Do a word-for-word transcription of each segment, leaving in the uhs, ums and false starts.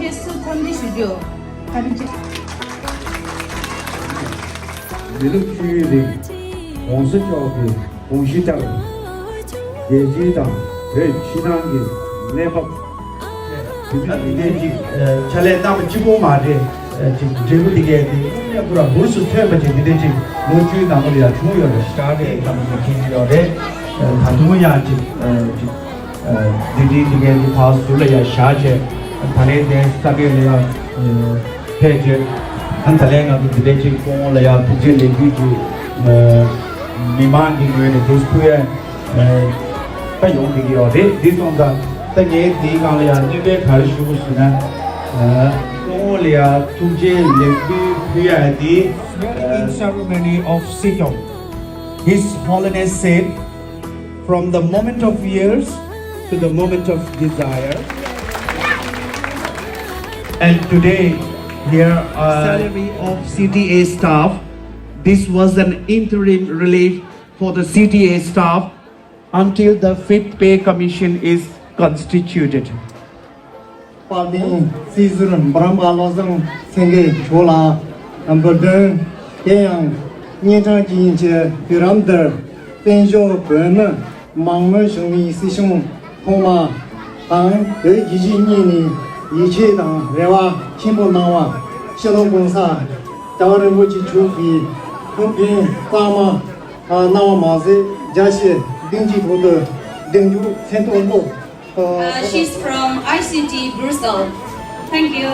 ཕེབས་བསུ་འཚམས་འདྲི་ཞུ་རྒྱུ། བཀའ་དྲིན་ཆེ། མི་ལུགས་ཆོས་ཡུན་རིང་། ༸གོང་ས་མཆོག་གི་དགོངས་གཞི་ལྟར། རྒྱལ་སྤྱི་དང་བོད་ཕྱི་ནང་གི་གནས་བབ། ད་འདི་འདྲའི་ཅིག་ཕྱག་ལས་གནང་བ་གཅིག་པོ་མ་རེད། ཅིག་འབྲས་བུ་འདི་གས་དེ་དངོས་གནས་ཁོ་རང་འབུར་སུ་ཐོན་པ་ཅིག་འདི་འདྲའི་ཅིག་ལོ་བཅུའི་ནང་ལ་ཡང་བྱུང་ཡོད་རེད། ཤག་རེད་ལབ་ནས་མཁྱེན་གྱི་ཡོད་རེད། ད་དུང་ཡང་ཅིག་ཅིག་འདི་འདྲའི་འདི་གས་འདི་ཕར་ཟུར་ལ་ཡང་བཞག་བྱས། ད་ལན་དེ་ས་གནས་ལ་ཡང་ཕེབས་བྱས། ཨ་ད་ལན་ང་ཚོ་འདི་འདྲའི་ཅིག་སྐུ་ངོ་ལ་ཡང་ཐུགས་རྗེ་ལེགས་འབུལ་གྱི་མི་མང་གི་ངོས་ནས་འདུག་ཕུལ་ཡ་ད་ཡོང་བསྡད་ཀྱི་ཡོད་རེད། འདི་སོང་ཙང་ད་ངས་འདིའི་སྒང་ལ་ཡང་སྣོན་པ་ག་རེ་ཞུ་དགོས་ཟེར་ན། སྐུ་ངོ་ལ་ཡང་ཐུགས་རྗེ་ལེགས་འབུལ་ཕུལ་ཡ་འདི། Swearing in ceremony of Sikyong, His Holiness said, from the moment of years to the moment of desire. And today, here are salary of C T A staff. This was an interim relief for the C T A staff until the fifth pay commission is constituted. དཔལ་ལྡན་སྲིད་ཟུར་འབུམ་རམས་པ་བློ་བཟང་སེང་གེ་མཆོག་ལ་འབུལ་དོན། དེ་ཡང་གཉན་འཕྲང་གི་ཡན་ཆད་དུས་རབས་འདིར་བཙན་བྱོལ་བོད་མི་མང་མོས་བྱུང་བའི་སྲིད་སྐྱོང་ཐོག་མ་དང་བོད་རྒྱལ་སྤྱིའི་གཉིས་ནས་ཡིད་ཆེས་དང་རེ་བ་ཆེན་པོ་གནང་བ། སྤྱི་ནོར་༸གོང་ས་༸རྒྱལ་བ་རིན་པོ་ཆེ་མཆོག་གིས་ཐུགས་ཕན་གཙང་མ་གནང་བ་མ་ཟད། རྒྱལ་སྤྱིའི་སྡིངས་ཆའི་ཐོག་ཏུ་སྡིངས་རྒྱུ་མཚན་ཐོག་བློ། Uh, she's from I C T Brussels. Thank you.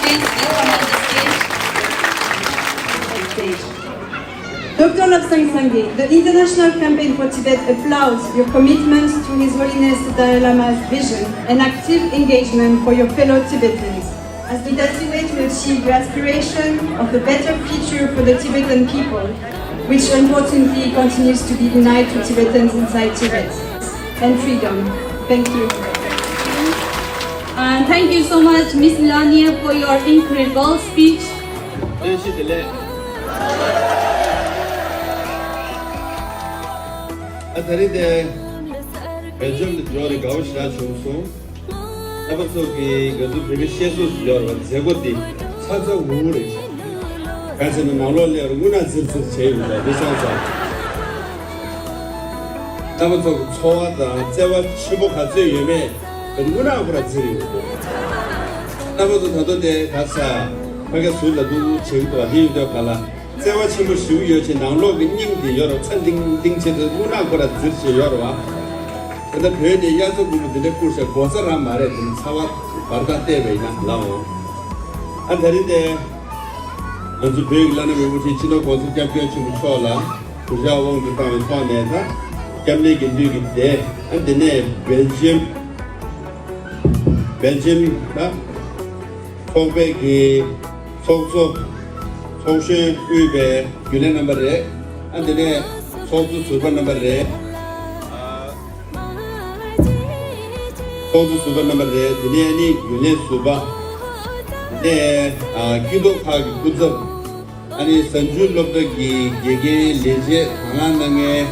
Please welcome on the stage. Doctor Lobsang Sangay, the International Campaign for Tibet applauds your commitment to His Holiness the Dalai Lama's vision and active engagement for your fellow Tibetans. As we determine to achieve the aspiration of a better future for the Tibetan people, which unfortunately continues to be denied to Tibetans inside Tibet, and freedom. Thank you. And thank you so much, Miss Melania, for your incredible speech. བཀྲ་ཤིས་བདེ་ལེགས། ཨ་ད་རེས་དེ་བེལ་ཇམ་དུ་འབྱོར་རེ་དགའ་བོ་ཞེ་དྲག་བྱུང་སོང་། རྣམ་པ་ཚོ་གིས་ང་ཚོ་བོད་པའི་བཤད་སྲོལ་ཞིག་ཡོད་རེད་བ། མཛད་སྒོ་འདི་ཚ་ཚ་འུར་འུར་རེད། ག་ཚོད་ནས་ནང་ལོགས་སླེབས་རུང་རྔུལ་ནག་འཛིར་འཛིར་བྱས་ཡོང་འདུག་འདི་སོང་ཙང་། རྣམ་པ་ཚོ་གི་ཚོར་བ་དང་བརྩེ་བ་ཆེན་པོ་ག་ཚོད་ཡོད་མེད་དེ་རྔུལ་ནག་ཁོ་རང་འཛིར་ཡོང་འདུག་རྣམ་པ་ཚོ་ད་དུང་དེ་ག་ས་ཕ་གི་ཟུར་ལ་འདུག་བྱེད་ཀྱི་འདུག་བ། འདི་ཡོད་འདོད་ག་ལ། བརྩེ་བ་ཆེན་པོ་ཞེ་པོ་ཡོད་ཅེས་ནང་ལོགས་ཀྱི་སྙིང་དེ་ཡོད་རེད། ཚ་ལྡིང་ལྡིང་བྱེད་དུས་རྔུལ་ནག་ཁོ་ར་འཛིར་བྱེད་ཡོད་རེད་བ། ད་ལྟ་བོད་ནས་དབྱར་རྩྭ་དགུན་འབུ་འདི་འདྲ་བསྐུར་བྱས་དགོས་ས་རང་མ་རེད། དེ་ནི་ཚ་བ་བར་ཐག་བལྟས་པ་ཡིན་ན་ལའོ། ཨ་ད་རིང་དེ་ང་ཚོ་བོད་ཀྱི་བླ་ན་མེད་པ་ཁྲི་སྤྱི་ནོར་གོང་ས་སྐྱབས་མགོན་ཆེན་པོ་མཆོག་ལ་གུས་ཕྱག་དབང་དུ་བཏང་བའི་ཐོག་ནས་ད་སྐྱབས་གནས་དགེ་འདུན་གྱི་སྡེ། ཨ་དེ་ནས་སྦེལ་ཇམ་སྦེལ་ཇམ་ད། ཚོགས་པའི་གི་ཚོགས་གཙོ་ཚོགས་གཞོན་དབུས་པའི་རྒྱུན་ལས་རྣམ་པ་རེད། ཨ་དེ་ནས་ཚོགས་གཙོ་ཟུར་པ་རྣམ་པ་རེད། ཚོགས་གཙོ་ཟུར་པ་རྣམ་པ་རེད། དེ་ནས་ཨ་ནི་རྒྱུན་ལས་ཟུར་པ། དེ་ནས་ཨ་སྐྱིད་སྡུག་ཁག་གི་སྐུ་ཚབ། ཨ་ནི་གཟའ་མཇུག་སློབ་གྲྭ་གི་དགེ་རྒན་ལས་བྱེད་དང་བླངས་གནང་མཁན་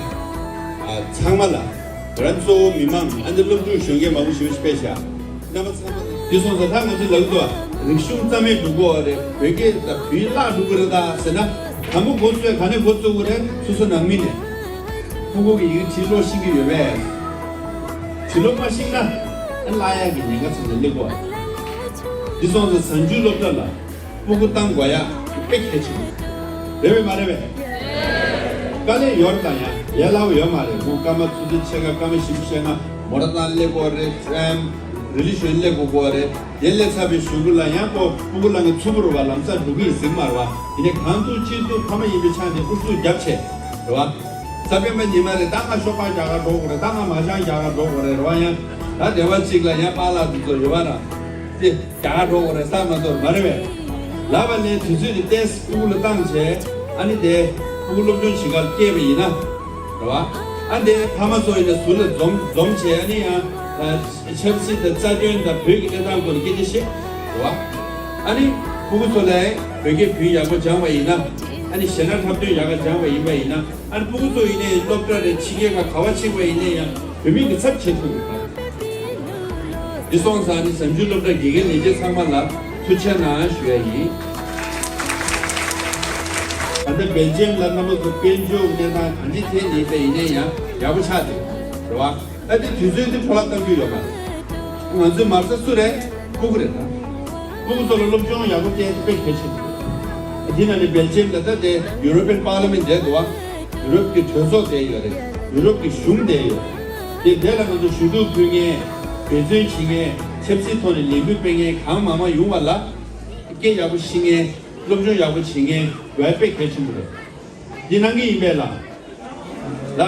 ཨ་ཚང་མ་ལ། ང་རང་གཙོ་བོ་མི་མང་ཨ་ནི་སློབ་ཕྲུག་གཞོན་སྐྱེས་མང་པོ་ཞིག་ཕེབས་ཤག་རྣམ་པ་ཚང་མ་འདི་སོང་ཙང་ད་ང་ཚོས་ལབ་འདུག་རིག་གཞུང་རྩ་མེད་འགྲོ་གི་ཡོད་རེད། བོད་སྐད་དང་བོད་ཡིག་བརླག་འགྲོ་གི་རེད་ད་ཟེར་ན། དང་པོ་འགོ་བཙུགས་ག་ནས་འགོ་བཙུགས་དགོས་རེད། སོ་སོ་ནང་མི་ནས། ཕྲུ་གུ་གི་ཡིག་བྲིས་ཀློག་ཤེས་ཀྱི་ཡོད་པས། བྲིས་ཀློག་མ་ཤེས་ན་ཨ་བརླག་ཡག་གི་ཉེན་ཁ་ཚ་ཚ་སླེབས་གི་ཡོད་རེད། འདི་སོང་ཙང་གཟའ་མཇུག་སློབ་གྲྭ་ལ། སྤུ་གུ་བཏང་དགོས་ཡ་དཔེ་གལ་ཆེན་པོ་རེད། རེད་པས་མ་རེད་པས། དཀའ་ལས་ཡོད་རེད་ད། ཡང་ཡ་ལ་བ་ཡོད་མ་རེད། སྤུ་གུ་སྐར་མ་ཆུ་ཚོད་ཕྱེད་ཀ་སྐར་མ་བཞི་བཅུ་ཞེ་ལྔ་མོ་ཊ་བཏང་སླེབས་དགོས་རེད། ཨེམ། རི་ལི་ཞོན་སླེབས་དགོས་དགོས་རེད། དེ་སླེབས་ཚར་བའི་གཞུག་གུ་ལ་ཡང་ཁོ་སྤུ་གུ་ལ་ངས་འཚུབ་པོ་རུ་བ་ལམ་སང་འགྲོ་གི་ཡིན་ཟེར་གི་མ་རེད་བ། ཡིན་ནའི་གང་ཐུབ་ཅི་ཐུབ་ཕ་མ་ཡིན་པའི་ཆ་ནས་ཨུ་ཚུགས་རྒྱབ་བྱས་རེད་བ། གཟའ་སྤེན་པ་ཉི་མ་རེད། ད་ང་ཤོག་སྦག་རྒྱག་ག་འགྲོ་དགོས་རེད། ད་ང་མ་ཤང་རྒྱག་ག་འགྲོ་དགོས་རེད་རེད་བ། ཡང་ད་སྡེ་བ་གཅིག་ལ་ཡང་པཱ་ལགས་དེ་ཚོ་ཡོད་པ་ར། དེ། རྒྱ་གར་འགྲོ་དགོས་རེད་བསམ་མ་གཏོགས་མ་རེད་པས། ལབ་པ་ནས་དུས་ཚོད་དེ་ཏོག་ཙམ་སྤུ་གུ་ལ་བཏང་བྱས། ཨ་ནི་དེ་སྤུ་གུ་སློབ་སྦྱོང་བྱེད་གར་སྐྱེལ་བ་ཡིན་ན། རེད་བ། ཨ་དེ་ཕ་མ་ཚོ་ཡིན་ན་ཟུར་ལ་འཛོམས་འཛོམས་བྱས། ཨ་ནི་ཡང་ཆབ་སྲིད་དང་རྩ་དོན་དང་བོད་ཀྱི་གནས་སྟངས་སྐོར་ལ་སྐད་ཆ་བཤད། རེད་བ། ཨ་ནི་སྤུ་གུ་ཚོ་ལ་བོད་སྐད་བོད་ཡག་པོ་སྦྱངས་པ་ཡིན་ན། ཨ་ནི་གཞས་སྣ་འཁྲབ་སྟོན་ཡག་ག་སྦྱངས་པ་ཡིན་པ་ཡིན་ན། ཨ་ནི་སྤུ་གུ་ཚོ་ཡིན་ནའི་སློབ་གྲྭ་རེད། ཕྱི་རྒྱལ་ཁག་ག་བ་ཕྱིན་པ་ཡིན་ནའི་ཡང་བོད་མི་གི་ཚབ་བྱེད་ཐུབ་ཡོད་པ། འདི་སོང་ཙང་ནི་གཟའ་མཇུག་སློབ་གྲྭ་དགེ་རྒན་ལས་བྱེད་ཚང་མ་ལ་ཐུགས་རྗེ་གནང་ཞུ་ཡ་ཡིན། ད་ལྟ་སྦེལ་ཇམ་ལ་རྣམ་པ་ཚོ་དཔལ་འབྱོར་གནས་སྟངས་གང་ཅི་ཐད་ནས་པ་ཡིན་ནའི་ཡང་ཡག་པོ་ཆགས་འདུག་རེད་བ། ཨ་དེ་དུས་ཚོད་འདི་འཕྲོ་བརླག་གཏང་རྒྱུ་ཡོད་མ་རེད། ང་ཚོའི་མ་རྩ་སུ་རེད། སྤུ་གུ་རེད་ད། སྤུ་གུ་ཚོ་ལ་སློབ་སྦྱོང་ཡག་པོ་སྤྲད་དེ་དཔེ་གལ་ཆེན་པོ་རེད། དེ་ན་ནི་སྦེལ་ཇམ་ལ་ད་དེ་ཡུ་རོ་པན་པར་ལི་མེན་རེད་འདུག་བ། ཡུ་རོབ་ཀྱི་གྲོས་ཚོགས་དེ་ཡོད་རེད། ཡུ་རོབ་ཀྱི་གཞུང་དེ་ཡོད་རེད། དེ་དེ་ལ་ང་ཚོ་ཞུ་གཏུག་ཕུལ་མཁན། འབད་བརྩོན་བྱེད་མཁན། ཆབ་སྲིད་ཐོག་ནས་ལས་འགུལ་སྤེལ་མཁན་གང་མང་མང་ཡོང་བ་ལ། སྐད་ཡག་པོ་ཤེས་མཁན། སློབ་སྦྱོང་ཡག་པོ་བྱེད་མཁན་བས་དཔེ་གལ་ཆེན་པོ་རེད། འདི་གནང་གི་ཡིན་པས་ལ། ལ།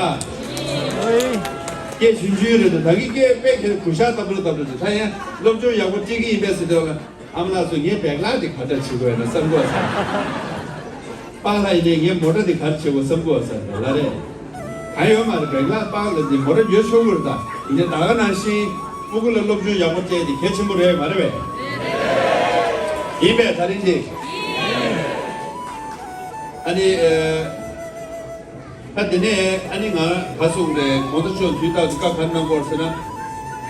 སྐད་ཆུང་ཆུང་རེད་འདུག་ད་གིན་སྐད་དཔེ་ཁྱེད་གུས་ཞབས་ལྟ་བུ་ལ་ལྟ་བུ་འདུག་ད་ཡང་སློབ་སྦྱོང་ཡག་པོ་སྤྲད་ཀྱི་ཡིན་པས་ཟེར་དུས་ལ། ཨ་མ་ལགས་ཚོ་ངའི་བེག་ལག་འདི་ག་འདྲ་བྱེད་དགོས་ན་བསམ་གོ་ས། པཱ་ལགས་ཡིན་ནའི་ངའི་མོ་ཊ་འདི་ག་རེ་བྱེད་དགོས་བསམ་གོ་ས་ལ་རེད། གང་ཡོད་མ་རེད། བེག་ལག་པཱ་ལགས་འདི་མོ་ཊ་ཡོད་ཆོག་གི་རེད་ད། ཡིན་ནའི་ད་ག་ནང་བཞིན་སྤུ་གུ་ལ་སློབ་སྦྱོང་ཡག་པོ་སྤྲད་འདི་གལ་ཆེན་པོ་རེད་མ་རེད་པས། ཡིན་པས་ད་རིང་འདི། ཨ་ནི། ད་དེ་ནས་ཨ་ནི་ང་ག་སོང་རེད། གོང་ས་མཆོག་དུས་རྟག་ཏུ་བཀའ་ག་རེ་གནང་གོ་ཟེར་ན།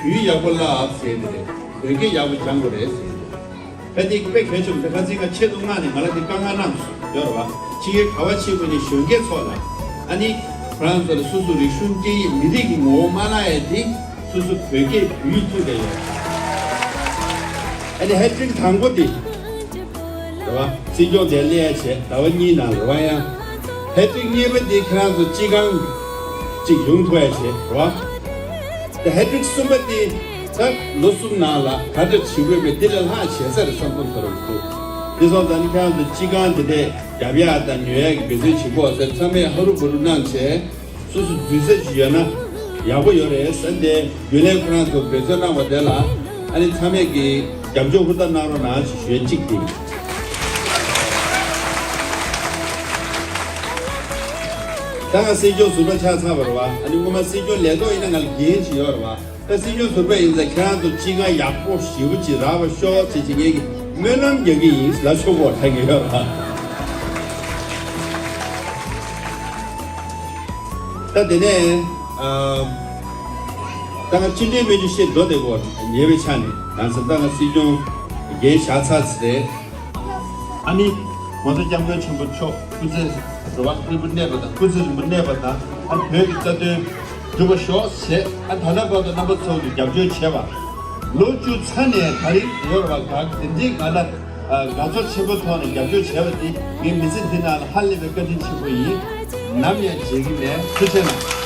བོད་ཡིག་ཡག་པོ་བསླབ་ཟེར་དེ་རེད། བོད་སྐད་ཡག་པོ་སྦྱང་དགོས་རེད་ཟེར་དེ་རེད། ད་དེ་དཔེ་གལ་ཆེན་པོ་རེད། ཁ་སང་ང་ཆེད་དུ་མངགས་ནས་ང་ལ་དེ་བཀའ་མངགས་གནང་སོང་ཡོད་རེད་བ། ཕྱི་རྒྱལ་ག་བ་ཕྱིན་པ་ནས་གཞོན་སྐྱེས་ཚོ་ལ་ཨ་ནི་ཁོ་རང་ཚོ་ལ་སོ་སོ་རིག་གཞུང་སྐད་ཡིག་མི་རིགས་ཀྱི་ངོ་བོ་མ་བརླག་ཡ་དེ་སོ་སོ་བོད་སྐད་བོད་ཡིག་ཐུག་བསྡད་ཡོད། ཨ་ནི་ཧེ་ཊི་རིག་དང་པོ་དེ། རེད་བ། སྲིད་སྐྱོང་དེ་སླེབས་ཡ་བྱས་ཟླ་བ་གཉིས་ནང་རེད་བ། ཡང་ཧེ་ཊི་རིག་གཉིས་པ་དེ་ཁྱེད་རང་ཚོ་སྤྱི་ཁང་གཅིག་ཡོང་ཐུབ་ཡ་བྱས་རེད་བ། དེ་ཧེ་ཊི་རིག་གསུམ་པ་དེ་ད་ལོ་གསུམ་ནང་ལ་ག་འདྲ་བྱེད་དགོས་མེད་འདི་ལས་ལྷག་བྱེད་ས་རེད་བསམ་བསམ་ཚོར་བ་འདུག་འདི་སོང་ཙང་ནི་ཁྱེད་རང་ཚོ་སྤྱི་ཁང་དེ་འདྲས་རྒྱབ་ཡ་དང་ཉོ་ཡ་གི་འབད་བརྩོན་བྱེད་དགོས་ཟེར། ཚང་མས་ཧ་རུ་བུ་རུ་གནང་བྱས། སོ་སོ་འཛུལ་ས་ཞིག་ཡོད་ན་ཡག་པོ་ཡོད་རེད་ཟེར་ཏེ། རྒྱུན་ལས་ཁོ་རང་ཚོ་འབད་བརྩོན་གནང་བ་དེ་ལ་ཨ་ནི་ཚང་མས་ཀྱི་རྒྱབ་སྐྱོར་ཧུར་ཐག་གནང་རོགས་གནང་ཞེས་ཞུ་ཡ་གཅིག་དེ། ད་ང་སྲིད་སྐྱོང་ཟུར་པ་ཆགས་ཚར་བ་རེད་བ། ཨ་ནི་སྔོན་མ་སྲིད་སྐྱོང་ལས་ཐོག་ཡིན་ན་ང་ལ་འགན་ཞིག་ཡོད་རེད་བ། ད་སྲིད་སྐྱོང་ཟུར་པ་ཡིན་ཙང་ཁྱེད་རང་ཚོ་སྤྱི་ཁང་ཡག་པོ་ཞེ་པོ་ཅིག་རག་པ་ཤོག་ཅེས་ཅིག་ངེད་ཀྱིས་སྨོན་ལམ་རྒྱག་གི་ཡིན་ལབ་ཆོག་གོ་ད་གི་ཡོད་ར། ད་དེ་ནས་ཨ། ད་ང་སྤྱི་འཐུས་སྨན་བཅོས་བཤད་འགྲོ་བསྡད་གོ་ཉེ་བའི་ཆ་ནས་ང་ཚོ་ད་ང་སྲིད་སྐྱོང་འགན་བཞག་ཚར་ཚེ། ཨ་ནི་ང་ཚོ་སྐྱབས་མགོན་ཆེན་པོ་མཆོག་སྐུ་ཚེ་རིང་བ་སྐུ་རིང་པོ་གནས་པ་དང་སྐུ་ཚེ་རིང་པོ་གནས་པ་དང་ཨ་བོད་ཀྱི་རྩ་དོན་འགྲུབ་པ་ཤོག་ཞེས་ཨ་ད་ལྟ་བར་དུ་རྣམ་པ་ཚོ་གིས་རྒྱབ་སྐྱོར་བྱས་པ། ལོ་བཅུ་ཚར་ནས་ད་རིང་ཡོད་པ་ག་དེ་འདྲའི་ག་ལ་དགའ་ཚོར་ཆེན་པོ་ཐོག་ནས་རྒྱབ་སྐྱོར་བྱས་པ་དེ་ངའི་མི་ཚེ་འདི་ནང་ལ་ཧ་ལས་པའི་བཀའ་དྲིན་ཆེན་པོ་ཡིན། ནམ་ཡང་བརྗེད་ཀྱི་མེད། ཐུགས་རྗེ་གནང་།